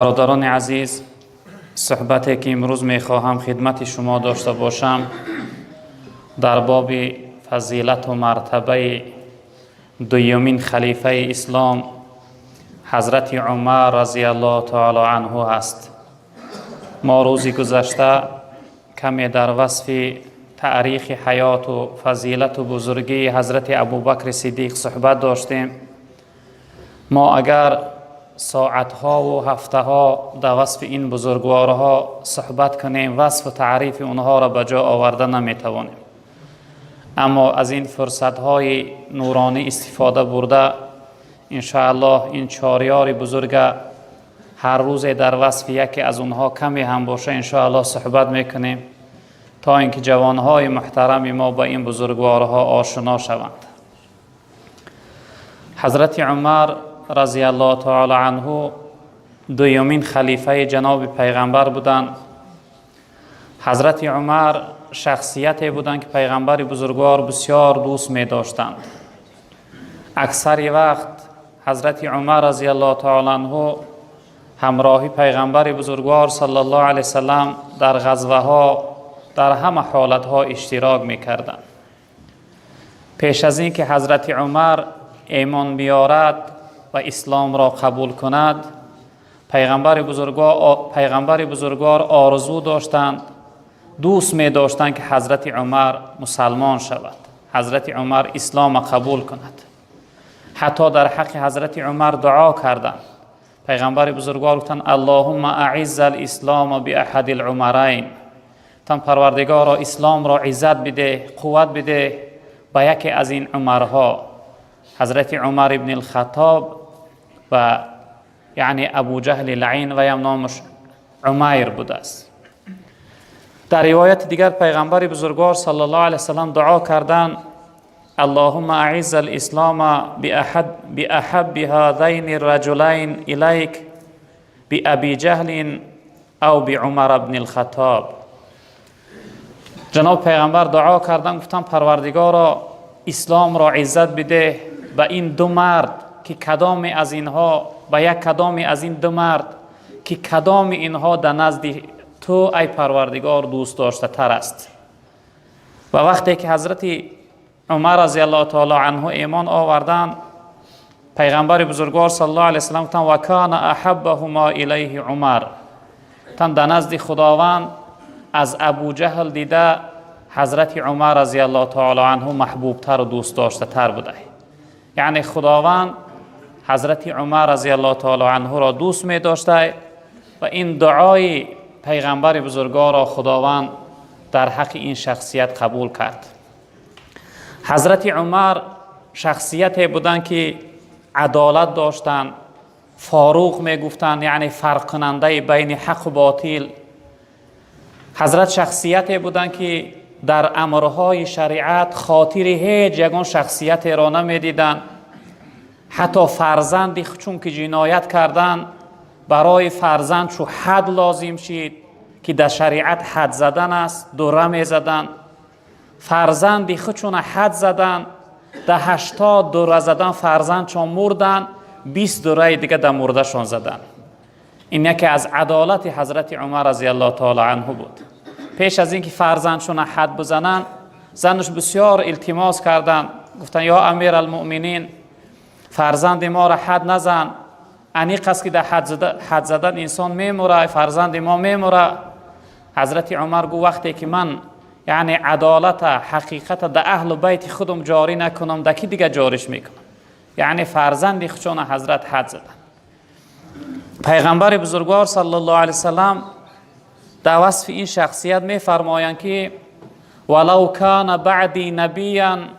Бародарони азиз, суҳбате ки имрӯз мехоҳам хидмати шумо дошта бошам, дар боби фазилату мартабаи дуюмин халифаи ислом, ҳазрати Умар разияллоҳу таоло анҳу аст. Мо рӯзи гузашта каме дар васфи таърихи ҳаёту фазилату бузургии ҳазрати Абубакри Сиддиқ суҳбат доштем. Мо агар соатҳову ҳафтаҳо дар васфи ин бузургворҳо суҳбат кунем, васфу таърифи онҳоро ба ҷо оварда наметавонем, аммо аз ин фурсатҳои нуронӣ истифода бурда, иншоаллоҳ, ин чорёри бузурга ҳар рӯзе дар васфи яке аз онҳо каме ҳам боша, иншоаллоҳ, суҳбат мекунем, то ин ки ҷавонҳои муҳтарами мо ба ин бузургворҳо ошино шаванд. Ҳазрати Умар разияллоҳу таоло анҳу дуюмин халифаи ҷаноби пайғамбар буданд. Ҳазрати Умар шахсияте буданд, ки пайғамбари бузургвор бисёр дӯст медоштанд. Аксари вақт ҳазрати Умар разияллоҳу таоло анҳу ҳамроҳи пайғамбари бузургвор саллаллоҳу алайҳи васалам дар ғазваҳо, дар ҳама ҳолатҳо иштирок мекарданд. Пеш аз ин ки ҳазрати Умар имон биёрад ва исломро қабул кунад, пайғамбари бузургвор орзу доштанд, дӯст медоштанд, ки ҳазрати Умар мусалмон шавад, ҳазрати Умар ислома қабул кунад. Ҳатто дар ҳаққи ҳазрати Умар дуо карданд. Пайғамбари бузургвор гуфтанд: «Аллоҳумма аизза алислома биаҳади лумарайн». Гуфтанд: «Парвардигоро, исломро иззат бидеҳ, қувват бидеҳ ба яке аз ин Умарҳо», ҳазрати Умар ибни Алхатоб ва яъне Абуҷаҳли лаин, ваям номаш Умайр будааст. Дар ривояти дигар пайғамбари бузургвор саллаллоҳу алайҳи васалам дуо карданд: «Аллоҳумма аизза алислома биаҳабби ҳадайни раҷулайн илайк, биаби ҷаҳлин ав биумар бни Алхатоб». Ҷаноб пайғамбар дуо карданд, гуфтанд: «Парвардигоро, исломро иззат бидеҳ ба ин ду мард, ки кадоме аз инҳо, ба як кадоме аз ин ду мард, ки кадоми инҳо дар назди ту, ай Парвардигор, дӯст доштатар аст». Ва вақте ки ҳазрати Умар разияллоҳу таоло анҳу имон оварданд, пайғамбари бузургвор саллаллоҳу алайҳи васалам гуфтанд: «Ва кана аҳаббаҳума илайҳи Умар». Гуфтанд, дар назди Худованд аз Абуҷаҳл дида ҳазрати Умар разияллоҳу таоло анҳу маҳбубтару дӯстдоштатар буда. Яъне худованд ҳазрати Умар разияллоҳу таоло анҳуро дӯст медошта ва ин дуои пайғамбари бузургворро худованд дар ҳаққи ин шахсият қабул кард. Ҳазрати Умар шахсияте буданд, ки адолат доштанд, форуқ мегуфтанд, яъне фарқкунандаи байни ҳаққу ботил. Ҳазрат шахсияте буданд, ки дар амрҳои шариат хотири ҳеҷ ягон шахсиятеро намедиданд. Ҳатто фарзанди чун ки ҷиноят карданд, барои фарзанд чу ҳад лозим шид, ки дар шариат ҳад задан аст, дура мезаданд, фарзанди худшуна ҳад заданд. Да 80 дура задан, фарзандшон мурданд, 20 дураи дига да мурдашон заданд. Ин яке аз адолати ҳазрати Умар разияллоҳу таоло анҳу буд. Пеш аз ин ки фарзандшона ҳад бизананд, занаш бисёр илтимос карданд, гуфтанд: «Ё амир алмуъминин, фарзанди моро ҳад назан. Аниқ аст, ки дар ҳад задан инсон мемура, фарзанди мо мемура». Ҳазрати Умар гуфт: «Вақте ки ман, яъне, адолата, ҳақиқата да аҳлу байти худам ҷорӣ накунам, да ки дига ҷориш мекунам?» Яъне фарзанди худшона ҳазрат ҳад заданд. Пайғамбари бузургвор саллаллоҳу алайҳи васалам дар васфи ин шахсият мефармоянд, ки: «Валав кана баъди набиян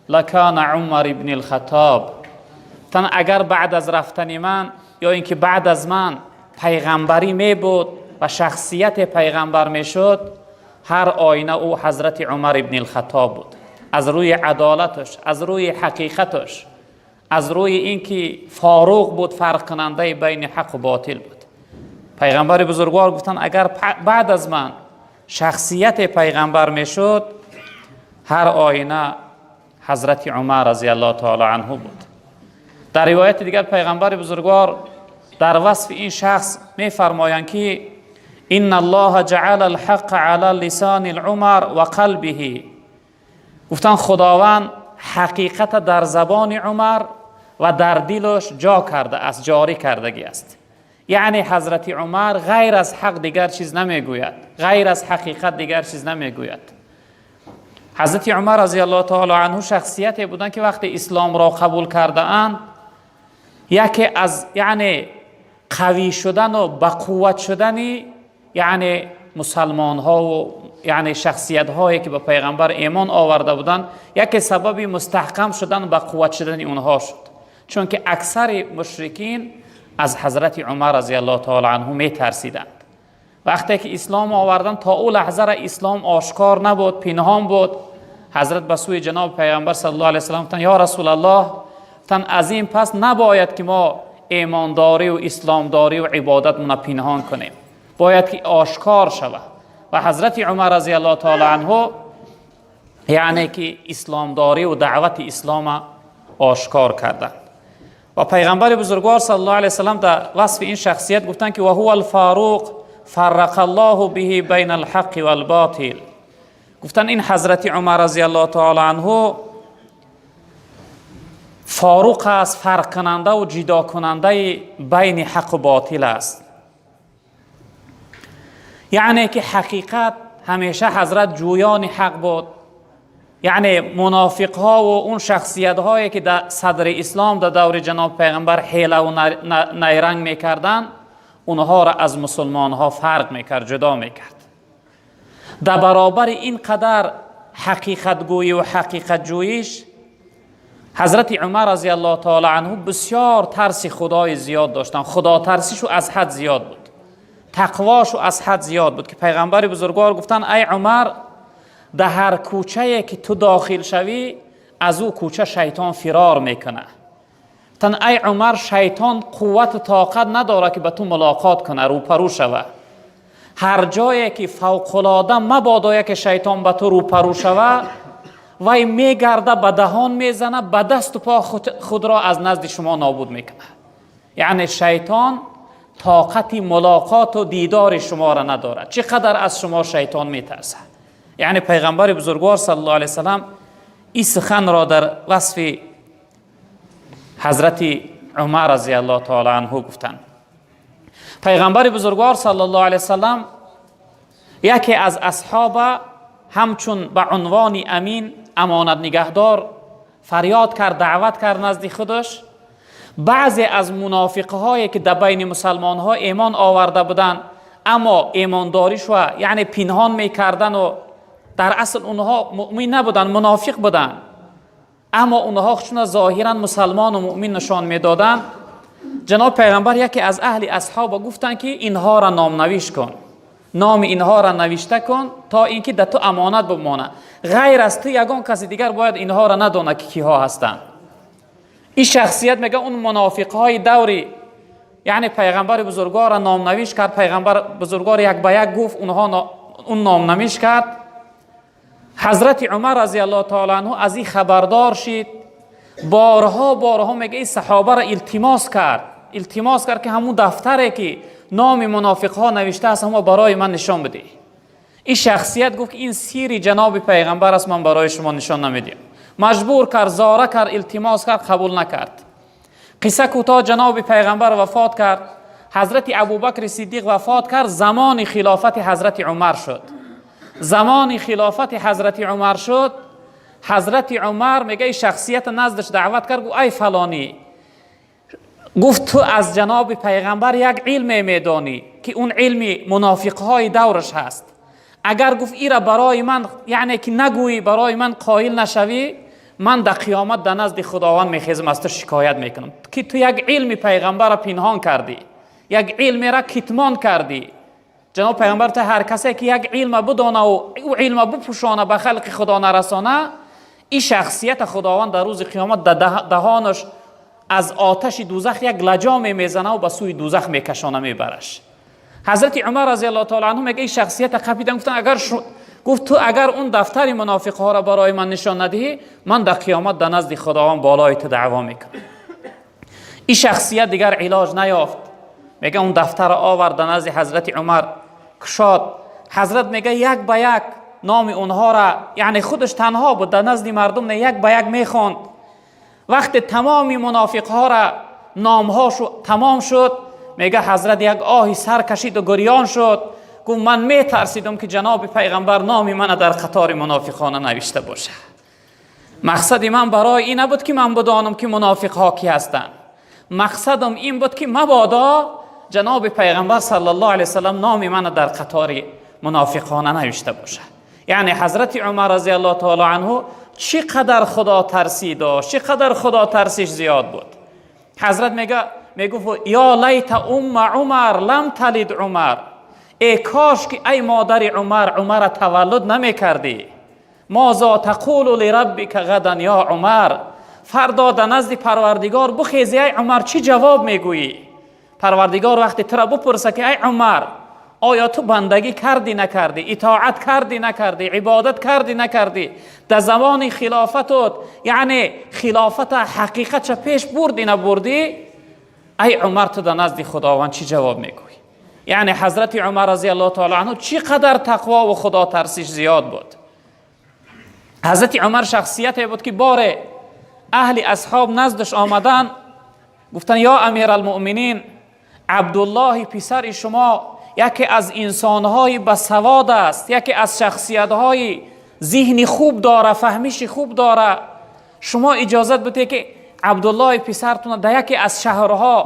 лакана Умар ибни Лхатоб». Тан агар баъд аз рафтани ман ё ин ки баъд аз ман пайғамбарӣ мебуд ва шахсияте пайғамбар мешуд, ҳар оина ӯ ҳазрати Умар ибни Лхатоб буд. Аз рӯи адолаташ, аз рӯи ҳақиқаташ, аз рӯи ин ки форуқ буд, фарқкунандаи байни ҳаққу ботил буд. Пайғамбари бузургвор гуфтанд: «Агар баъд аз ман шахсияте пайғамбар мешуд, ҳар оина ҳазрати Умар разияллоҳу таоло анҳу буд». Дар ривояти дигар пайғамбари бузургвор Дар васфи ин шахс мефармоянд, ки إن الله جعل الحق على لسان عمر وقلبه. Гуфтан, Худованд ҳақиқата дар забони Умар ва дар дилаш ҷо карда аст, ҷорӣ кардагӣ аст. Яъне ҳазрати Умар ғайр аз ҳақ дигар чиз намегӯяд, ғайр аз ҳақиқат дигар чиз намегӯяд. Ҳазрати Умар رضي الله تعالى عنه шахсияте буданд, ки вақте исломро қабул кардаанд, яке аз, яъне, қавӣ шудану ба қувват шудани, яъне, мусалмонҳову, яъне, шахсиятҳое, ки ба пайғамбар имон оварда буданд, яке сабаби мустаҳкам шудан, ба қувват шудани онҳо шуд, чунки аксари мушрикин аз ҳазрати Умар رضي الله تعالى عنه метарсиданд. Вақте ки ислом оварданд, то ӯ лаҳзара ислом ошкор набуд, пинҳон буд. Ҳазрат ба сӯи ҷаноби пайғамбар صلى الله عليه وسلم гуфтанд: «Ё Расулаллоҳ», гуфтанд, «аз ин пас набояд, ки мо имондорию исломдорию ибодатмона пинҳон кунем, бояд ки ошкор шавад». Ва ҳазрати Умар رضي الله تعالى عنه, яъне ки, исломдорию даъвати ислома ошкор карданд. Ва пайғамбари бузургвор صلى الله عليه وسلم дар васфи ин шахсият гуфтанд, ки وهو الفاروق فرق الله به بين الحق والباطل. Гуфтанд, ин ҳазрати Умар رضي الله تعالى عنه форуқ аст, фарқкунандаву ҷидокунандаи байни ҳаққу ботил аст. Яъне ки ҳақиқат ҳамеша ҳазрат ҷӯёни ҳақ буд. Яъне мунофиқҳову он шахсиятҳое, ки дар садри ислом, дар даври ҷаноби пайғамбар ҳелаву найранг мекарданд, онҳоро аз мусулмонҳо фарқ мекард, ҷудо мекард. Дар баробари ин қадар ҳақиқатгӯӣ ва ҳақиқатҷӯиш, ҳазрати Умар رضي الله تعالى عنه бисёр тарси худои зиёд доштанд. Худотарсишу аз ҳад зиёд буд, тақвошу аз ҳад зиёд буд, ки пайғамбари бузургвор гуфтанд: «Ай Умар, дар ҳар кӯчае, ки ту дохил шавӣ, аз ӯ кӯча шайтон фирор мекунад». Гуфтанд: «Ай Умар, шайтон қуввату тоқат надорад, ки ба ту мулоқот кунад, рӯпарӯ шава. Ҳар ҷое ки фавқулода мабодое, ки шайтон ба ту рӯпарӯ шава, вай мегарда, ба даҳон мезана, ба дасту по худро аз назди шумо нобуд мекунад». Яъне шайтон тоқати мулоқоту дидори шуморо надорад. Чӣ қадар аз шумо шайтон метарсад. Яъне пайғамбари бузургвор صلى الله عليه وسلم ин суханро дар васфи ҳазрати Умар رضي الله تعالى عنه гуфтанд. Пайғамбари бузургвор صلى الله عليه وسلم яке аз асҳоба ҳамчун ба унвони амин, амонатнигаҳдор, фарёд кард, даъват кард назди худаш. Баъзе аз мунофиқҳое, ки дар байни мусалмонҳо имон оварда буданд, аммо имондоришва, яъне, пинҳон мекардану дар асл онҳо муъмин набуданд, мунофиқ буданд, аммо онҳо чуна зоҳиран мусалмону муъмин нишон медоданд, ҷаноб пайғамбар яке аз аҳли асҳоба гуфтанд, ки инҳоро номнавиш кун, номи инҳоро навишта кун, то ин ки дар ту амонат бимонад. Ғайр аз ту ягон каси дигар бояд инҳоро надонад, ки киҳо ҳастанд. Ин шахсият, мега, он мунофиқҳои даври, яъне, пайғамбари бузургворро номнавиш кард. Пайғамбар бузургвор як ба як гуфт, онҳо он номнавиш кард. Ҳазрати Умар رضي الله تعالى عنه аз ин хабардор шид. Борҳо, борҳо, мега, ин саҳобаро илтимос кард, илтимос кард, ки ҳамун дафтаре, ки номи мунофиқҳо навишта аст, ҳамо барои ман нишон бидеҳ. Ин шахсият гуфт, ки ин сири ҷаноби пайғамбар аст, ман барои шумо нишон намедиҳам. Маҷбур кард, зора кард, илтимос кард, қабул накард. Қисса кӯтоҳ, ҷаноби пайғамбар вафот кард, ҳазрати Абубакри Сиддиқ вафот кард, замони хилофати ҳазрати Умар шуд. Замони хилофати ҳазрати Умар шуд. Ҳазрати Умар, мега, ин шахсията наздаш даъват кард, гуфт: «Ай фалонӣ», гуфт, «ту аз ҷаноби пайғамбар як илме медонӣ, ки он илми мунофиқҳои давраш ҳаст. Агар, гуфт, ира барои ман, яъне ки, нагӯӣ, барои ман қоил нашавӣ, ман дар қиёмат дар назди Худованд мехезам, аз ту шикоят мекунам, ки ту як илми пайғамбарро пинҳон кардӣ, як илмера китмон кардӣ. Ҷаноб пайғамбар та ҳар касе, ки як илма бидонаву ӯ илма бипӯшона, ба халқи Худо нарасона, ин шахсията Худованд дар рӯзи қиёмат дар даҳонаш аз оташи дузах як лаҷоме мезанаву ба сӯи дузах мекашона, мебараш». Ҳазрати Умар رضي الله تعالى عنه, мега, ин шахсията қапидан, гуфтан, агар, гуфт, ту агар он дафтари мунофиқҳоро барои ман нишон надиҳӣ, ман дар қиёмат дар назди Худованд болои ту даъво мекунам. Ин шахсият дигар илоҷ наёфт. Мега, он дафтарро овард, дар назди ҳазрати Умар кушод. Ҳазрат, мега, як ба як номи онҳоро, яъне худаш танҳо буд, дар назди мардум не, як ба як мехонд. Вақте тамоми мунофиқҳоро номҳошу тамом шуд, мега, ҳазрат як оҳи сар кашиду гирён шуд. Гуфт: «Ман метарсидам, ки ҷаноби пайғамбар номи мана дар қатори мунофиқона навишта бошад. Мақсади ман барои ин набуд, ки ман бидонам, ки мунофиқҳо кӣ ҳастанд. Мақсадам ин буд, ки мабодо ҷаноби пайғамбар саллаллоҳу алайҳи васаллам номи мана дар қатори мунофиқона навишта бошад». Яъне ҳазрати Умар разиаллоҳу таоло анҳу чӣ қадар худотарсӣ дошт, чӣ қадар худотарсиш зиёд буд. Ҳазрат мега, мегуфт: «Ё лайта умма Умар лам талид Умар», эй кош ки, ай модари Умар, Умара таваллуд намекардӣ. «Мозо тақулу лираббика ғадан ё Умар?» Фардо дар назди Парвардигор бухези, ай Умар, чӣ ҷавоб мегӯӣ? Парвардигор вақте тура бупурса, ки ай Умар, оё ту бандагӣ кардӣ, накардӣ, итоат кардӣ, накардӣ, ибодат кардӣ, накардӣ, дар замони хилофатот, яъне хилофата ҳақиқатша пеш бурдӣ, набурдӣ, ай Умар, ту дар назди Худованд чӣ ҷавоб мегӯӣ? Яъне ҳазрати Умар разиаллоҳу таоло анҳу чӣ қадар тақвову худотарсиш зиёд буд. Ҳазрати Умар шахсияте буд, ки боре аҳли асҳоб наздаш омадан, гуфтанд: «Ё амиралмуъминин, Абдуллоҳи писари шумо яке аз инсонҳои басавод аст, яке аз шахсиятҳои зиҳни хуб дора, фаҳмиши хуб дора. Шумо иҷозат бидед, ки Абдуллоҳи писартона дар яке аз шаҳрҳо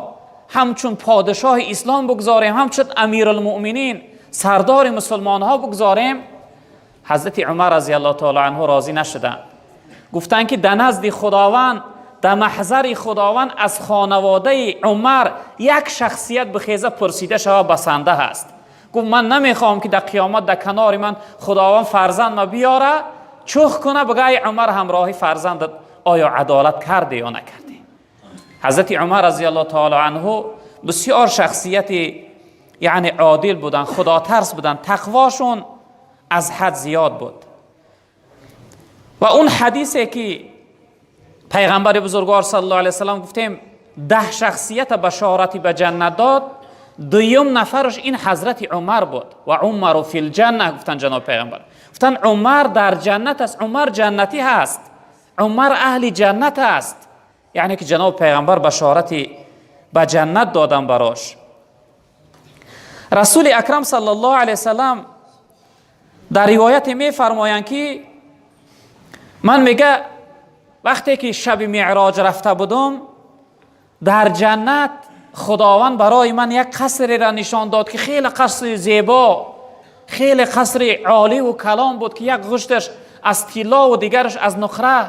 ҳамчун подшоҳи ислом бигзорем, ҳамчун амирулмуъминин, сардори мусулмонҳо бигзорем». Ҳазрати Умар разиаллоҳу таоло анҳу розӣ нашуданд. Гуфтанд, ки дар назди Худованд, дар маҳзари Худованд аз хонаводаи Умар як шахсият бихеза, пурсида шава, басанда ҳаст. Гуфт: «Ман намехоҳам, ки дар қиёмат дар канори ман Худованд фарзанд ма биёра, чух куна, бага: ай Умар, ҳамроҳи фарзандат оё адолат кардӣ ё накардӣ?» Ҳазрати Умар разиаллоҳу таоло анҳу бисёр шахсияти, яъне, одил буданд, худотарс буданд, тақвошон аз ҳад зиёд буд. Ва он ҳадисе, ки пайғамбари бузургвор саллаллоҳу алайҳи васаллам, гуфтем, 10 шахсията башорати ба ҷаннат дод, дуюм нафараш ин ҳазрати Умар буд. «Ва Умару фил ҷанна», гуфтанд ҷаноби пайғамбар. Гуфтанд: «Умар дар ҷаннат аст, Умар ҷаннатӣ ҳаст, Умар аҳли ҷаннат аст». Яъне ки ҷаноби пайғамбар башорати ба ҷаннат додан барош. Расули акрам саллаллоҳу алайҳи васаллам дар ривояте мефармоянд, ки ман, мега, вақте ки шаби меъроҷ рафта будум, дар ҷаннат Худованд барои ман як қасреро нишон дод, ки хеле қасри зебо, хеле қасри оливу калон буд, ки як ғушташ аз тиллову дигараш аз нуқра.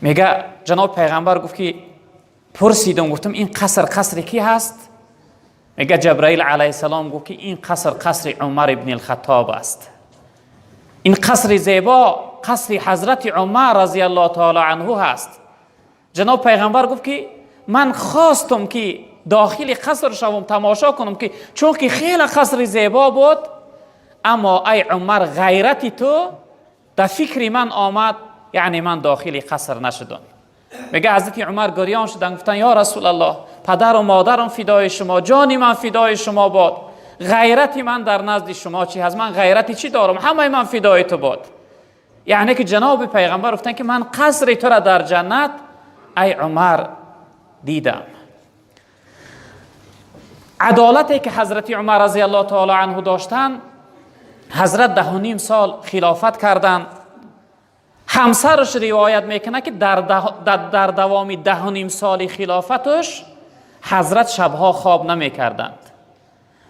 Мега, ҷаноб пайғамбар гуфт, ки пурсидум, гуфтам: «Ин қаср қасри кӣ ҳаст?» Мега, Ҷабраил алайҳиссалом гуфт, ки ин қаср қасри Умар ибни Алхаттоб аст. Ин қасри зебо қасри ҳазрати Умар разиаллоҳу таоло анҳу ҳаст. Ҷаноб пайғамбар гуфт, ки ман хостум, ки дохили қаср шавам, тамошо кунам, ки чунки хеле қасри зебо буд, аммо ай Умар, ғайрати ту дар фикри ман омад, яъне ман дохили қаср нашудам. Мега, ҳазрати Умар гирён шуданд, гуфтанд: «Ё Расулаллоҳ, падару модарам фидои шумо, ҷони ман фидои шумо бод, ғайрати ман дар назди шумо чӣ ҳаст? Ман ғайрати чӣ дорам? Ҳамаи ман фидои ту бод». Яъне ки ҷаноби пайғамбар гуфтанд, ки ман қасри тура дар ҷаннат, ай Умар, дидам. Адолате, ки ҳазрати Умар разиаллоҳу таоло анҳу доштанд, ҳазрат 10.5 сол хилофат карданд. Ҳамсараш ривоят мекунад, ки дар давоми 10.5 соли хилофаташ ҳазрат шабҳо хоб намекарданд.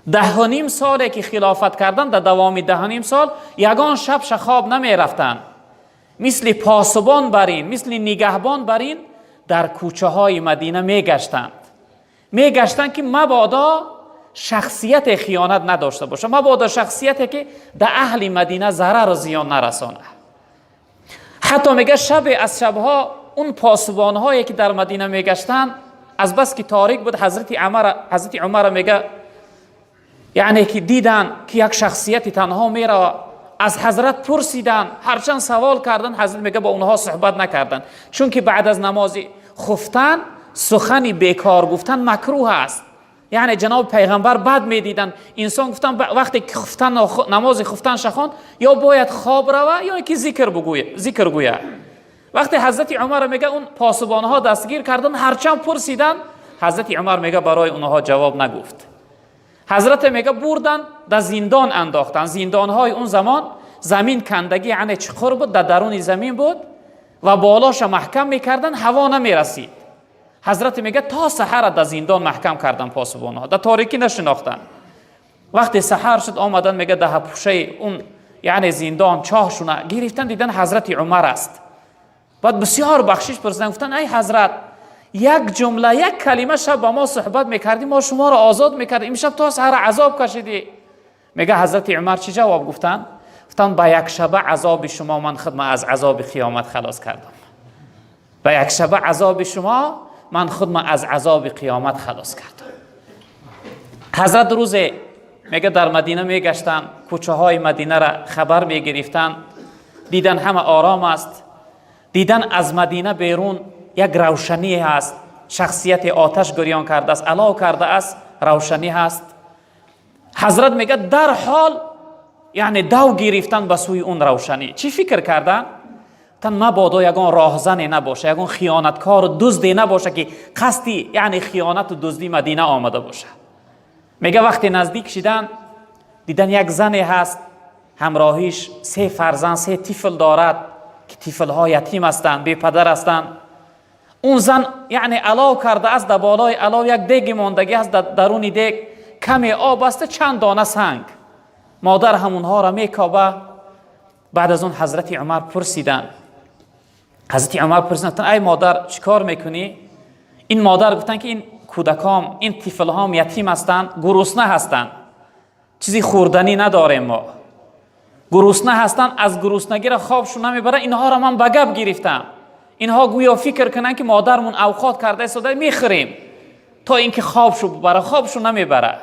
10.5 соле, ки хилофат карданд, дар давоми 10.5 сол ягон шабша хоб намерафтанд. Мисли посубон бар ин, мисли нигаҳбон бар ин дар кӯчаҳои Мадина мегаштанд, ки мабодо шахсияте хиёнат надошта бошад, мабодо шахсияте, ки дар аҳли Мадина зарару зиён нарасонад. Ҳатто, мега, шабе аз шабҳо он посубонҳое, ки дар Мадина мегаштанд, аз бас ки торик буд, ҳазрати Умара, мега, яъне ки диданд, ки як шахсияти танҳо мерава. Аз ҳазрат пурсиданд, ҳарчанд савол карданд, ҳазрат, мега, бо онҳо суҳбат накарданд, чунки баъд аз намози хуфтан сухани бекор гуфтан макрӯҳ аст. Яъне ҷаноби пайғамбар бад медиданд. Инсон, гуфтан, вақте ки хуфтан, намози хуфтанша хонд, ё бояд хоб рава, ё ки зикр бугӯя, зикр гӯя. Вақте ҳазрати Умар, мега, он посубонҳо дастгир кардан, ҳарчанд пурсидан, ҳазрати Умар, мега, барои онҳо ҷавоб нагуфт. Ҳазрате, мега, бурдан, дар зиндон андохтан. Зиндонҳои он замон замин кандагӣ, яъне чуқур буд, дар даруни замин буд ва болоша маҳкам мекардан, ҳаво намерасид. Ҳазрате, мега, то саҳара дар зиндон маҳкам кардан посубонҳо, дар торикӣ нашинохтан. Вақте саҳар шуд, омадан, мега, даҳапушаи он, яъне зиндон, чоҳшуна гирифтан, дидан, ҳазрати Умар аст. Баъд бисёр бахшиш пурсидан, гуфтан: «Ай ҳазрат, як ҷумла, як калима шаб ба мо суҳбат мекардӣ, мо шуморо озод мекардем. Имшаб то саҳара азоб кашидӣ». Мега, ҳазрати Умар чӣ ҷавоб гуфтанд? Гуфтанд: «Ба як шаба азоби шумо ман худма аз азоби қиёмат халос кардам. Ба як шаба азоби шумо ман худма аз азоби қиёмат халос кардам». Ҳазрат рӯзе, мега, дар Мадина мегаштанд, кӯчаҳои Мадинара хабар мегирифтанд. Дидан, ҳама ором аст. Дидан, аз Мадина берун як равшанӣ ҳаст. Шахсияти оташ гирён кардааст, алов кардааст, равшанӣ ҳаст. Ҳазрат, мега, дар ҳол, яъне дав гирифтан ба сӯи он равшанӣ. Чӣ фикр кардан? Тан мабодо ягон роҳзане набоша, ягон хиёнаткору дузде набоша, ки қасди, яъне хиёнату дуздӣ Мадина омада боша. Мега, вақте наздик шидан, дидан, як зане ҳаст, ҳамроҳиш се фарзанд, се тифл дорад, ки тифлҳо ятим ҳастанд, бепадар ҳастанд. Он зан, яъне, алов кардааст, дар болои алов як деги мондагӣ ҳаст, дар даруни дег каме об аста, чанд дона санг. Модар ҳамонҳоро мекоба. Баъд аз он ҳазрати Умар пурсиданд. Ҳазрати Умар пурсиданд: «Ай модар, чӣ кор мекунӣ?» Ин модар гуфтанд, ки ин кӯдаком, ин тифлҳом ятим ҳастанд, гурусна ҳастанд, чизи хӯрданӣ надорем мо, гурусна ҳастанд, аз гуруснагиро хобшон намебарад. Инҳоро ман ба гап гирифтам. Инҳо гӯё фикр кунанд, ки модармон авқот карда истода, мехӯрем, то ин ки хобшу бубара, хобшу намебара.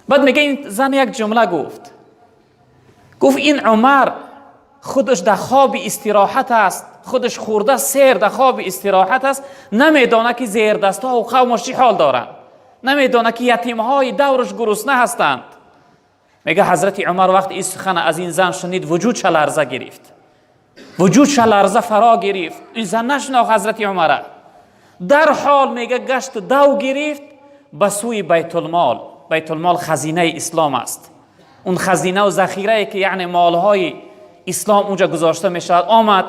Баъд, мега, ин зан як ҷумла гуфт. Гуфт: «Ин Умар худаш дар хоби истироҳат аст, худаш хӯрда, сер, дар хоби истироҳат аст, намедонад, ки зердастҳо қавмаш чӣ ҳол доранд, намедонад, ки ятимҳои давраш гурусна ҳастанд». Мега, ҳазрати Умар вақти ин сухана аз ин зан шунид, вуҷудша ларза гирифт, вуҷудша ларза фаро гирифт. Ин зан нашинохт ҳазрати Умара. Дар ҳол, мега, гашту дав гирифт ба сӯи Байтулмол. Байтулмол хазинаи ислом аст, он хазинаву захирае, ки, яъне, молҳои ислом унҷа гузошта мешавад. Омад,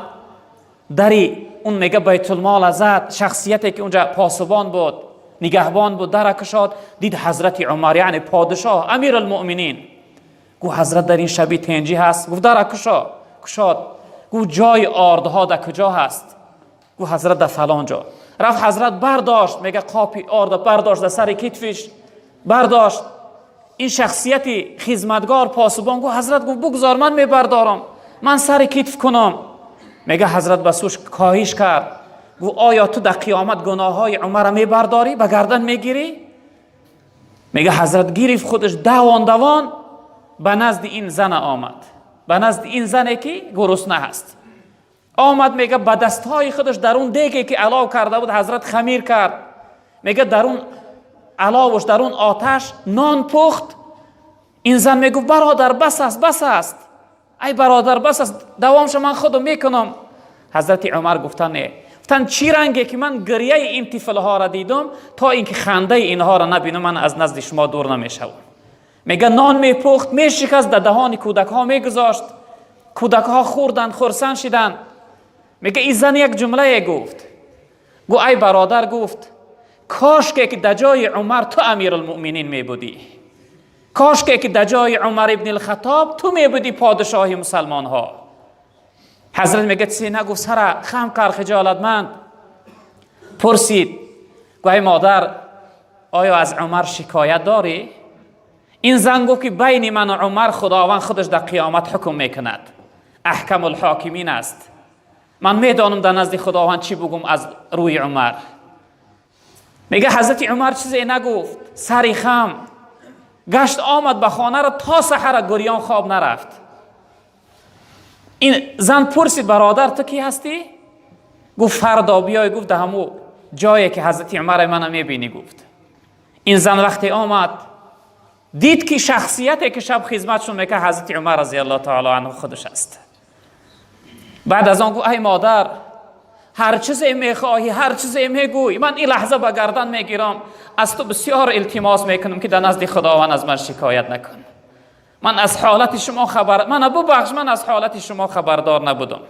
дари он, мега, Байтулмола зад. Шахсияте, ки унҷа посубон буд, нигаҳбон буд, дара кушод. Дид, ҳазрати Умар, яъне подишоҳ, Амиралмуъминин. Гуфт: «Ҳазрат дар ин шаби тенҷӣ ҳаст?» Гуфт: «Дара кушо». Кушод. Гуфт: «Ҷои ордҳо дар куҷо ҳаст?» Гуфт: «Ҳазрат, дар фалон ҷо». Рафт, ҳазрат бардошт, мега, қопи орда бардошт, дар сари китфиш бардошт. Ин шахсияти хизматгор, посубон гуфт: «Ҳазрат», гуфт, «бугузор, ман мебардорам, ман сари китф кунам». Мега, ҳазрат ба сӯш коҳиш кард, гуфт: «Оё ту дар қиёмат гуноҳҳои Умара мебардорӣ, ба гардан мегирӣ?» Мега, ҳазрат гирифт, худаш давон давон ба назди ин зана омад, ба назди ин зане, ки гурусна ҳаст, омад. Мега, ба дастҳои худаш дар он деге, ки алов карда буд, ҳазрат хамир кард. Мега, дар он аловуш, дар он оташ нон пухт. Ин зан мегуфт: «Бародар, бас аст, бас аст, ай бародар, бас аст, давомша ман худам мекунам». Ҳазрати Умар гуфтан: «Не». Гуфтан: «Чӣ ранге ки ман гирьяи ин тифлҳоро дидум, то ин ки хандаи инҳоро набинам, ман аз назди шумо дур намешавам». Мега, нон мепухт, мешикаст, дар даҳони кӯдакҳо мегузошт. Кӯдакҳо хӯрданд, хурсанд шиданд. Мега, ин зан як ҷумлае гуфт. Гуфт: «Ай бародар», гуфт, «кошке ки дар ҷои Умар ту Амирулмуъминин мебудӣ, кошке ки дар ҷои Умар ибни Алхатоб ту мебудӣ подишоҳи мусалмонҳо». Ҳазрат, мега, чизе нагуфт, сара хам кард, хиҷолатманд. Пурсид, гуфт: «Ай модар, оё аз Умар шикоят дорӣ?» Ин зан гуфт, ки байни ман ва Умар Худованд худаш дар қиёмат ҳукм мекунад, Аҳкамулҳокимин аст. Ман медонам, дар назди Худованд чӣ бугум аз рӯи Умар. Мега, ҳазрати Умар чизе нагуфт, сари хам гашт, омад ба хонаро, то саҳара гурён хоб нарафт. Ин зан пурсид: «Бародар, ту кӣ ҳастӣ?» Гуфт: «Фардо биёй», гуфт, «да ҳаму ҷое, ки ҳазрати Умар мана мебинӣ», гуфт. Ин зан вақте омад, дид ки шахсияте ки шаб хизматшон мекард, ҳазрати Умар разиаллоҳу таъало анҳу худаш аст. Баъд аз он гуфт: ай модар, ҳар чизе мехоҳӣ, ҳар чизе мегӯй, ман ин лаҳза ба гардан мегирам. Аз ту бисёр илтимос мекунам, ки дар назди Худованд аз ман шикоят накун. Ман аз ҳолати шумо хабар, мана бубахш, ман аз ҳолати шумо хабардор набудам.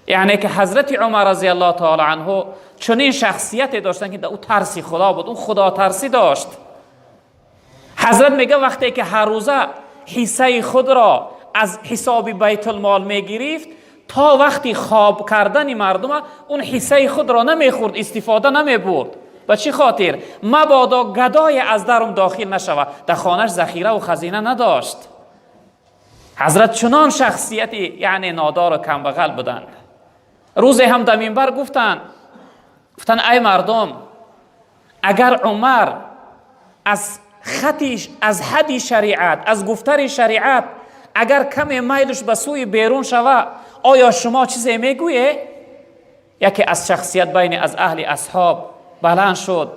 Яъне ки ҳазрати Умар разиаллоҳу таъало анҳу чунин шахсияте доштанд, ки дар ӯ тарси Худо буд, ӯ худотарсӣ дошт. Ҳазрат мега, вақте ки ҳар рӯза ҳиссаи худро аз ҳисоби байтулмол мегирифт, то вақти хоб кардани мардума он ҳиссаи худро намехӯрд, истифода намебурд. Ба чӣ хотир? Мабодо гадое аз дарум дохил нашавад. Дар хонаш захираву хазина надошт. Ҳазрат чунон шахсияти, яъне, нодору камбағал буданд. Рӯзе ҳам дар минбар гуфтанд, гуфтанд: ай мардум, агар Умар аз хати, аз ҳадди шариат, аз гуфтари шариат агар каме майлш ба сӯи берун шава, оё шумо чизе мегӯе? Яке аз шахсият байни аз аҳли асҳоб баланд шуд,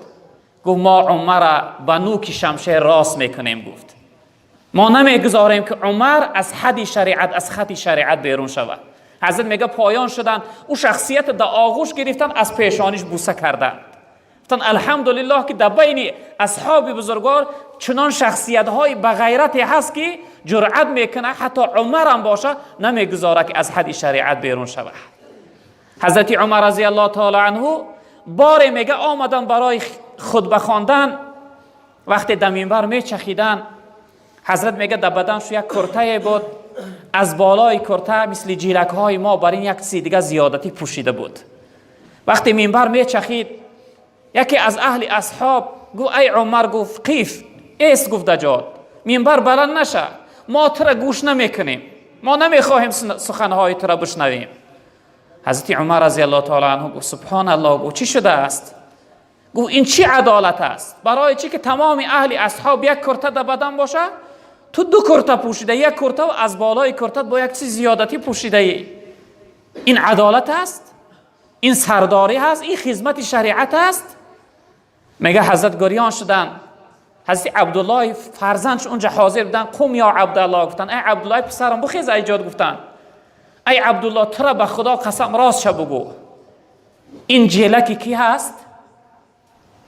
гуфт: мо Умара ба нӯки шамшер рост мекунем. Гуфт: мо намегузорем, ки Умар аз ҳадди шариат, аз хати шариат берун шавад. Ҳазрат мега, поён шуданд, ӯ шахсият дар оғӯш гирифтанд, аз пешониш буса карданд, гуфтанд: алҳамдулиллоҳ, ки дар байни асҳоби бузургвор чунон шахсиятҳои бағайрате ҳаст, ки ҷуръат мекунад, ҳатто Умарам боша, намегузорад, ки аз ҳадди шариат берун шавад. Ҳазрати Умар разиаллоҳу таъало анҳу боре, мега, омадан барои хутба хондан. Вақте дар минбар мечахиданд, ҳазрат мега, дар баданшу як куртае буд, аз болои курта мисли ҷилакҳои мо бар ин як чизи дига зиёдатӣ пӯшида буд. Вақте минбар мечахид, яке аз аҳли асҳоб гуфт: ай Умар, гуфт, қиф, эст, гуфт, даҷот минбар баланд наша, мо тура гӯш намекунем, мо намехоҳем суханҳои тура бишнавем. Ҳазрати Умар разиаллоҳу таъало анҳу гуфт: субҳоналлоҳ, гуфт, чӣ шудааст? Гуфт: ин чӣ адолат аст? Барои чӣ ки тамоми аҳли асҳоб як курта дар бадан боша, ту ду курта пӯшида, як курта аз болои куртат бо як чиз зиёдатӣ пӯшидаӣ? Ин адолат аст? Ин сардорӣ ҳаст? Ин хизмати шариат аст? Мега, ҳазрат гирён шуданд. Ҳазрати Абдуллоҳи фарзандш унҷа ҳозир буданд. Қум ё Абдуллоҳ, гуфтанд, ай Абдуллоҳи писарам, бухез ай ҷод. Гуфтанд: ай Абдуллоҳ, тура ба Худо қасам, ростша бугӯ, ин ҷелаки кӣ ҳаст?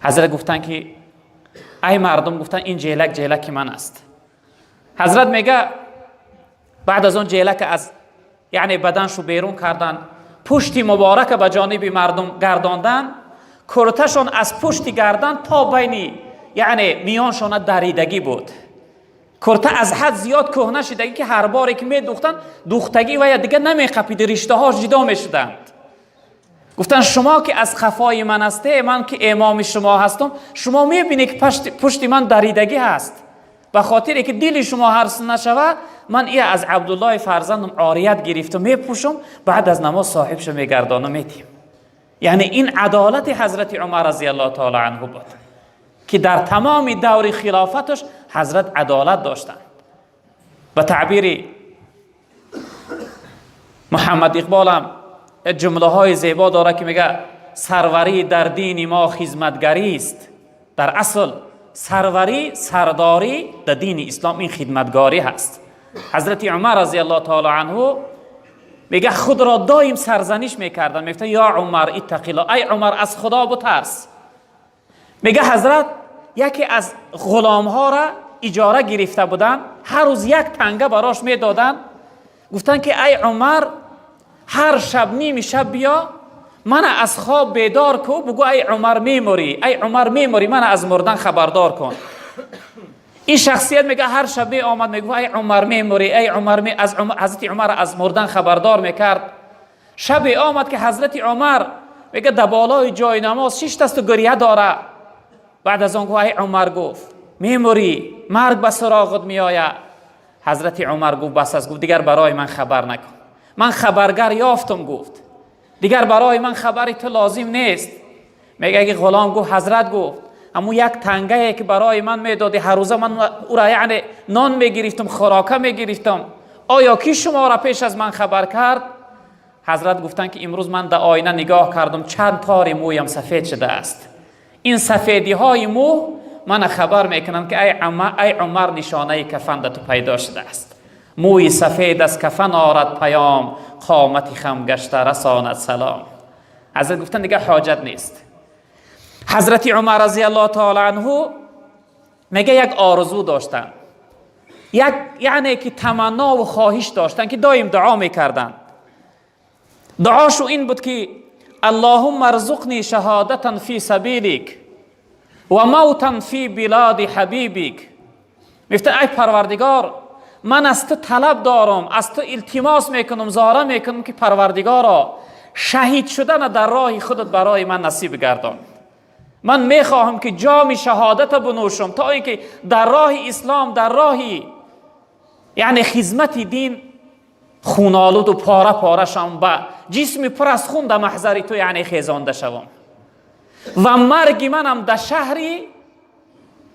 Ҳазрат гуфтанд, ки ай мардум, гуфтанд, ин ҷелак ҷелаки ман аст. Ҳазрат мега, баъд аз он ҷелака аз, яъне, баданшу берун карданд, пушти муборака ба ҷониби мардум гардонданд, курташон аз пушти гардан то байни, яъне, миёншона даридагӣ буд. Курта аз ҳад зиёд кӯҳна шидагӣ, ки ҳар боре ки медухтанд, духтагӣ ва я дига намеқапид, риштаҳош ҷидо мешуданд. Гуфтанд: шумо ки аз қафои ман ҳасте, ман ки имоми шумо ҳастам, шумо мебинед, ки пушти ман даридагӣ ҳаст. Ба хотире ки дили шумо ҳарс нашавад, ман ия аз Абдуллоҳи фарзандам орият гирифту мепӯшам, баъд аз намоз соҳибшо мегардону метим. Яъне ин адолати ҳазрати Умар разиаллоҳу таъало анҳу буд, ки дар тамоми даври хилофаташ ҳазрат адолат доштанд. Ба таъбири Муҳаммад Иқболам ҷумлаҳои зебо дорад, ки мега: сарварӣ дар дини мо хизматгарист. Дар асл сарварӣ, сардорӣ дар дини ислом ин хидматгорӣ ҳаст. Ҳазрати Умар разиаллоҳу таъало анҳу, мега, худро доим сарзаниш мекарданд, мегуфтанд: ё Умар, иттақиллоҳ, ай Умар, аз Худо бутарс. Мега, ҳазрат яке аз ғуломҳоро иҷора гирифта буданд, ҳар рӯз як танга барош медоданд. Гуфтанд, ки ай Умар, ҳар шаб ними шаб биё, мана аз хоб бедор ку, бугӯ: ай Умар, мемурӣ, ай Умар, мемурӣ, мана аз мурдан хабардор кун. Ин шахсият, мега, ҳар шаб меомад, мегуфт: ай Умар, мемурӣ, ай Умар, аз ҳазрати Умар аз мурдан хабардор мекард. Шабе омад, ки ҳазрати Умар, мега, дар болои ҷои намоз шиштасту гиря дора. Баъд аз он гуфт: ай Умар, гуфт, мемурӣ, марг ба суроғат меояд. Ҳазрати Умар гуфт: бас аст, гуфт, дигар барои ман хабар накун, ман хабаргар ёфтум. Гуфт: дигар барои ман хабари ту лозим нест. Мега, ки ғулом гуфт: ҳазрат, гуфт, аммо як тангае ки барои ман медодӣ, ҳар рӯза ман ура, яъне, нон мегирифтам, хӯрока мегирифтам. Оё ки шуморо пеш аз ман хабар кард? Ҳазрат гуфтанд, ки имрӯз ман дар оина нигоҳ кардам, чанд тори мӯям сафед шудааст. Ин сафедиҳои мӯ мана хабар мекунанд, ки ай Умар, нишонаи кафан да ту пайдо шудааст. Мӯи сафед аз кафан орад паём, қомати хам гашта расонад салом. Ҳазрат гуфтан, дигар ҳоҷат нест. Ҳазрати Умар разияллоҳу таала анҳу мега, як орзу доштанд, як яъне ки таманнову хоҳиш доштанд, ки доим дуо мекарданд. Дуошу ин буд, ки اللهم ارزقني شهادة في سبيلك وموتا في بلاد حبيبك. Мефтан, ай Парвардигор, ман аз ту талаб дорам, аз ту илтимос мекунам, зора мекунам, ки Парвардигоро, шаҳид шудана дар роҳи худат барои ман насиб гардон. Ман мехоҳам, ки ҷоми шаҳодата бинӯшам, то ин ки дар роҳи ислом, дар роҳи яъне хизмати дин хунолуду пора пора шавам, ба ҷисми пур аз хун дар маҳзари ту яъне хезонда шавам ва марги манам дар шаҳри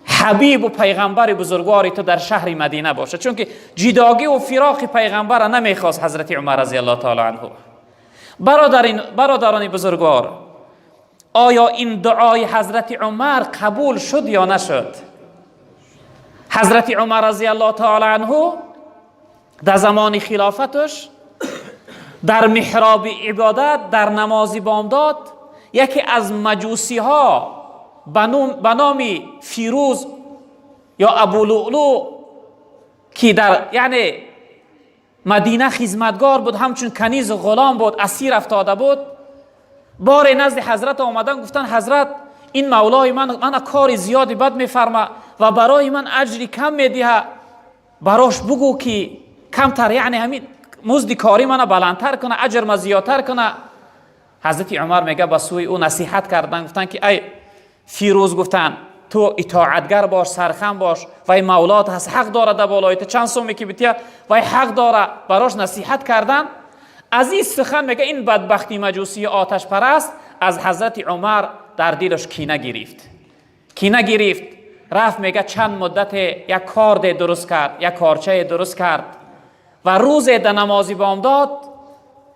ҳабибу пайғамбари бузургвори ту, дар шаҳри Мадина бошад. Чунки ҷидогӣ фироқи пайғамбара намехост ҳазрати Умар разияллоҳу таала анҳу. Бародарони бузургвор, оё ин дуои ҳазрати Умар қабул шуд ё нашуд? Ҳазрати Умар разияллоҳу таала анҳу дар замони хилофаташ дар меҳроби ибодат, дар намози бомдод, яке аз маҷусиҳо ба номи Фирӯз ё Абулӯлӯ, ки дар яъне Мадина хизматгор буд, ҳамчун канизу ғулом буд, асир афтода буд, боре назди ҳазрат омадан, гуфтан: «Ҳазрат, ин мавлои ман мана кори зиёди бад мефарма ва барои ман аҷри кам медиҳа. Барош бугӯ, ки камтар, яъне ҳамин музди кори мана баландтар куна, аҷр ма зиёдтар куна». Ҳазрати Умар мега, ба сӯи ӯ насиҳат кардан, гуфтан, ки ай Фирӯз, гуфтан, ту итоатгар бош, сархам бош, вай мавлот ҳаст, ҳақ дора дар болои ту, чанд суме ки бития, вай ҳақ дора. Барош насиҳат кардан. Аз ин сухан, мега, ин бадбахти маҷусии оташпараст аз ҳазрати Умар дар дилаш кина гирифт, кина гирифт. Рафт, мега, чанд муддате як корде дуруст кард, як корчае дуруст кард ва рӯзе дар намози бомдод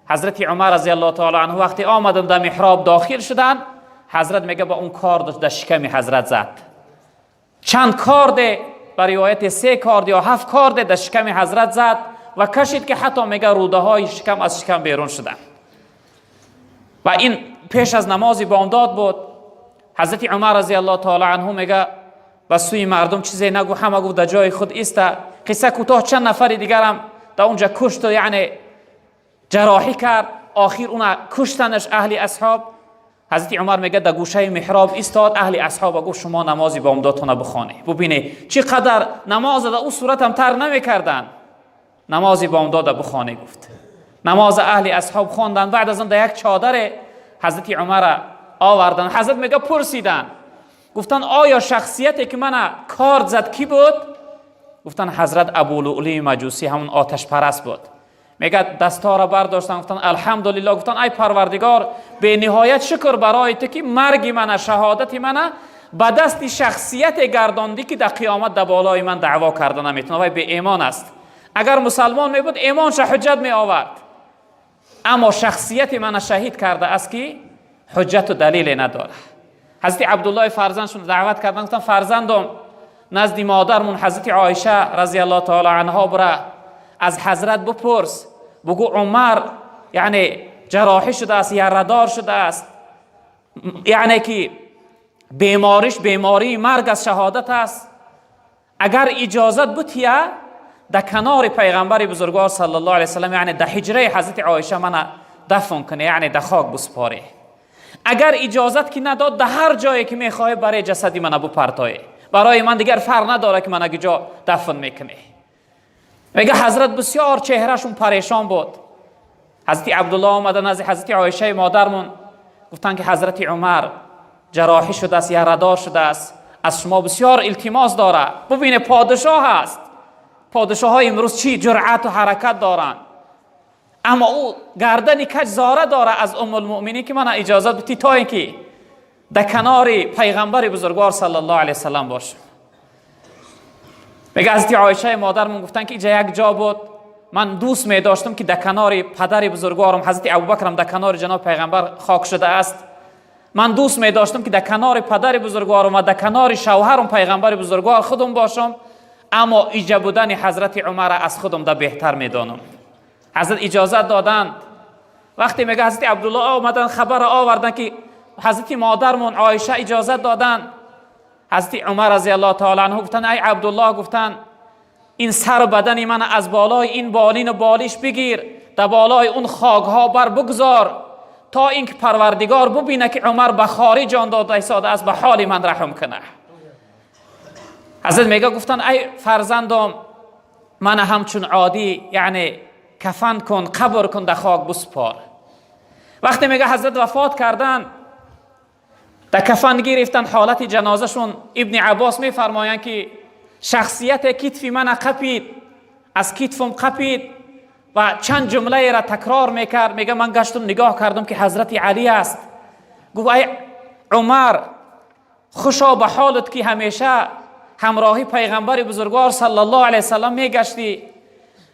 ҳазрати Умар разияллоҳу таала анҳу вақте омадан, дар меҳроб дохил шуданд, ҳазрат мега, ба он корд дар шиками ҳазрат зад. Чанд корде, ба ривояти се корд ё ҳафт корде, дар шиками ҳазрат зад ва кашид, ки ҳатто, мега, рӯдаҳои шикам аз шикам берун шуданд. Ва ин пеш аз намози бомдод буд. Ҳазрати Умар разияллоҳу таала анҳу мега, ба сӯи мардум чизе нагу, ҳама гуфт, дар ҷои худ иста. Қисса кӯтоҳ, чанд нафари дигарам дар онҷа кушту яъне ҷароҳӣ кард. Охир уна куштанаш аҳли асҳоб. Ҳазрати Умар мега, дар гӯшаи меҳроб истод, аҳли асҳоба гуфт: «Шумо намози бомдодтона бихонед». Бубине, чӣ қадар намоза дар ӯ суратам тар намекарданд. «Намози бомдода бихоне», гуфт. Намози аҳли асҳоб хонданд. Баъд аз он дар як чодаре ҳазрати Умара оварданд. Ҳазрат, мега, пурсиданд, гуфтанд: «Оё шахсияте ки мана корд зад, кӣ буд?» Гуфтанд: «Ҳазрат, Абулӯлии маҷусӣ, ҳамон оташпараст буд». Мега, дастҳоро бардоштанд, гуфтанд: «Алҳамдулилло». Гуфтанд: «Ай Парвардигор, бениҳоят шукр барои ту, ки марги мана, шаҳодати мана ба дасти шахсияте гардондӣ, ки дар қиёмат дар болои ман даъво карда наметавонад. Вай беэмон аст. Агар мусалмон мебуд, эмонша ҳуҷҷат меовард, аммо шахсияти мана шаҳид карда аст, ки ҳуҷҷату далеле надорад». Ҳазрати Абдуллои фарзандшон даъват карданд, гуфтанд: «Фарзандом, назди модармон ҳазрати Оиша разияллоҳу таала анҳо бура, аз ҳазрат бипурс, бугӯ, Умар яъне ҷароҳӣ шудааст, ярадор шудааст, яъне ки бемориш бемории марг аз шаҳодат аст. Агар иҷозат бутия, дар канори пайғамбари бузургвор саллаллоҳу алайҳи васаллам, яъне дар ҳиҷраи ҳазрати Оиша мана дафн кунӣ, яъне дар хок биспорӣ. Агар иҷозат ки надод, дар ҳар ҷое ки мехоҳӣ, барои ҷасади мана бупартоӣ. Барои ман дигар фарқ надорад, ки мана куҷо дафн мекунӣ». Мега, ҳазрат бисёр чеҳрашон парешон буд. Ҳазрати Абдулло омада назди ҳазрати Оишаи модармон, гуфтанд, ки ҳазрати Умар ҷароҳӣ шудааст, ярадор шудааст, аз шумо бисёр илтимос дорад. Бубине, подишоҳ аст. Подишоҳҳои имрӯз чӣ ҷуръату ҳаракат доранд, аммо ӯ гардани каҷ зора дора аз Уммулмуъминин, ки мана иҷозат битӣ, то ин ки дар канори пайғамбари бузургвор саллаллоҳу алайҳи васаллам бошам. Мега, ҳазрати Оишаи модармон гуфтанд, ки иҷа як ҷо буд, ман дӯст медоштам, ки дар канори падари бузургворам ҳазрати Абубакрам дар канори ҷаноби пайғамбар хок шудааст. Ман дӯст медоштам, ки дар канори падари бузургворам ва дар канори шавҳарам, пайғамбари бузургвор худам бошам, аммо иҷа будани ҳазрати Умара аз худам да беҳтар медонам. Ҳазрат иҷозат доданд. Вақте мега, ҳазрати Абдулло омаданд, хабара оварданд, ки ҳазрати модармон Оиша иҷозат доданд, ҳазрати Умар разияллоҳу таала анҳу гуфтанд: «Ай Абдуллоҳ, — гуфтанд, — ин сару бадани ман аз болои ин болину болиш бигир, дар болои он хокҳо бар бигзор, то инки Парвардигор бубина, ки Умар ба хорӣ ҷон дода истода аст, ба ҳоли ман раҳм кунад». Ҳазрат мега, гуфтанд: «Ай фарзандом, мана ҳамчун оддӣ, яъне кафан кун, қабр кун, дар хок биспор». Вақте мега, ҳазрат вафот карданд, дар кафан гирифтанд, ҳолати ҷанозашон, Ибни Аббос мефармоянд, ки шахсияте китфи мана қапид, аз китфам қапид ва чанд ҷумлаеро такрор мекард. Мега, ман гаштум, нигоҳ кардам, ки ҳазрати Алӣ аст. Гуфт: «Ай Умар, хушо ба ҳолат, ки ҳамеша ҳамроҳи пайғамбари бузургвор саллаллоҳу алайҳи васаллам мегаштӣ.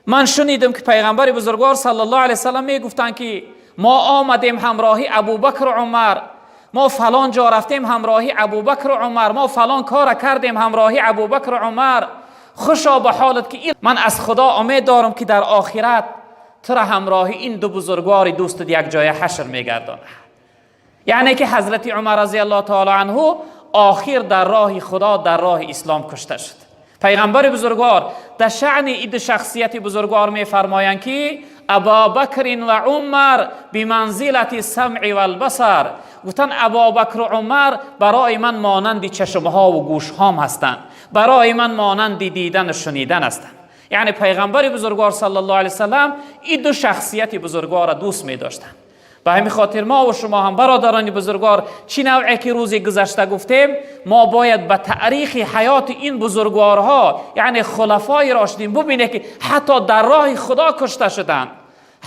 Ман шунидам, ки пайғамбари бузургвор саллаллоҳу алайҳи васаллам мегуфтанд, ки мо омадем ҳамроҳи Абубакру Умар, мо фалон ҷо рафтем ҳамроҳи Абубакру Умар, мо фалон кора кардем ҳамроҳи Абубакру Умар. Хушо ба ҳолат, ки ман аз Худо умед дорам, ки дар охират тура ҳамроҳи ин ду бузургвори дӯстат як ҷоя ҳашр мегардонад». Яъне ки ҳазрати Умар разияллоҳу таала анҳу охир дар роҳи Худо, дар роҳи ислом кушта шуд. Пайғамбари бузургвор дар шаъни ин ду шахсияти бузургвор мефармоянд, ки «Абобакрин ва Умар биманзилати самъи валбасар». Гуфтанд: «Абобакру Умар барои ман монанди чашмҳову гӯшҳом ҳастанд, барои ман монанди дидану шунидан ҳастанд». Яъне пайғамбари бузургвор саллаллоҳу алайҳи васаллам ин ду шахсияти бузургворро дӯст медоштанд. Ба ҳамин хотир мо ва шумо ҳам, бародарони бузургвор, чӣ навъе ки рӯзи гузашта гуфтем, мо бояд ба таърихи ҳаёти ин бузургворҳо, яъне хулафои рошидин, бубинед, ки ҳатто дар роҳи Худо кушта шуданд,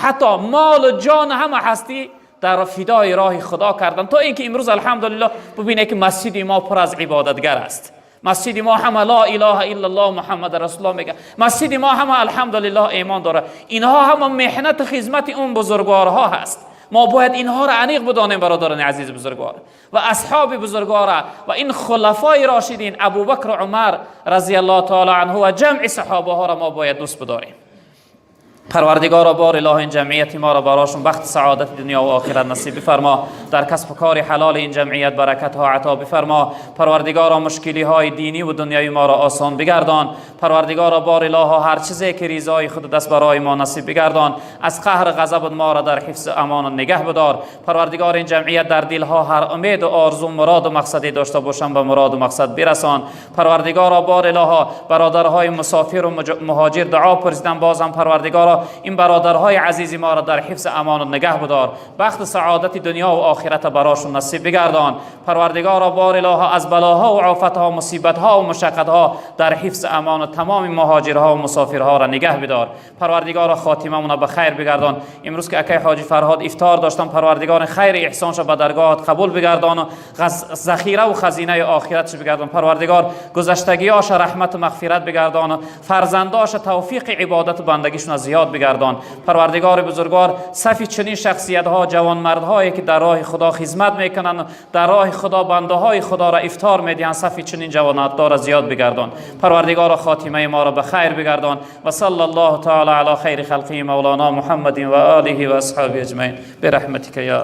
ҳатто молу ҷон, ҳама ҳастӣ дар фидои роҳи Худо карданд, то инки имрӯз, алҳамдулиллоҳ, бубинед, ки масҷиди мо пур аз ибодатгар аст. Масҷиди мо ҳама «Ло илаҳа иллаллоҳ, Муҳаммад расулуллоҳ» мегӯяд. Масҷиди мо ҳама, алҳамдулиллоҳ, имон дорад. Инҳо ҳама меҳнату хизмати он бузургворҳо ҳаст. Мо бояд инҳоро аниқ бидонем, бародарони азизи бузургвор, ва асҳоби бузургвора ва ин хулафои рошидин, Абубакр, Умар разияллоҳу таала анҳу ва ҷамъи саҳобаҳоро мо бояд дӯст бидорем. Парвардигоро, бор илоҳ, ин ҷамъияти моро барошон бахти саодати дунё ва охират насиб бифармо. Дар касбу кори ҳалоли ин ҷамъият баракатҳо ато бифармо. Парвардигоро, мушкилиҳои динӣ ва дунявии моро осон бигардон. Парвардигоро, бор илоҳо, ҳар чизе ки ризои худ даст барои мо насиб бигардон. Аз қаҳр ғазаб моро дар ҳифзу амону нигаҳ бидор. Парвардигор, ин ҷамъият дар дилҳо ҳар умеду орзу, муроду мақсаде дошта бошанд, ба муроду мақсад бирасон. Парвардигоро, бор илоҳо, бародарҳои мусофиру муҳоҷир дуо пурсидан. Бозам, Парвардигоро, ин бародарҳои азизи моро дар ҳифзи амону нигаҳ бидор, бахти саодати дунё ва охирата барошон насиб бигардон. Парвардигоро, бор илоҳо, аз балоҳо ва офатҳо, мусибатҳо ва мушаққатҳо дар ҳифзи амону тамоми муҳоҷирҳо ва мусофирҳоро нигаҳ бидор. Парвардигоро, хотимамона ба хайр бигардон. Имрӯз ки акай ҳоҷи Фарҳод ифтор доштам, Парвардигор, хайри эҳсонша ба даргоҳат қабул бигардону захираву хазинаи охиратш бигардон. Парвардигор, гузаштагиёша раҳмату мағфират бигардону фарзандоша тавфиқи ибодату бандагишона зиёд бигардон. Парвардигори бузургвор, сафи чунин шахсиятҳо, ҷавонмардҳое ки дар роҳи Худо хизмат мекунанд, дар роҳи Худо бандаҳои Худоро ифтор медиҳанд, сафи чунин ҷавонмардҳоро зиёд бигардон. Парвардигоро, хотимаи моро ба хайр бигардон. Ва салла Аллоҳу таала ала хайри халқиҳи мавлоно Муҳаммадин ва олиҳи ва асҳоби аҷмаин бирахматика я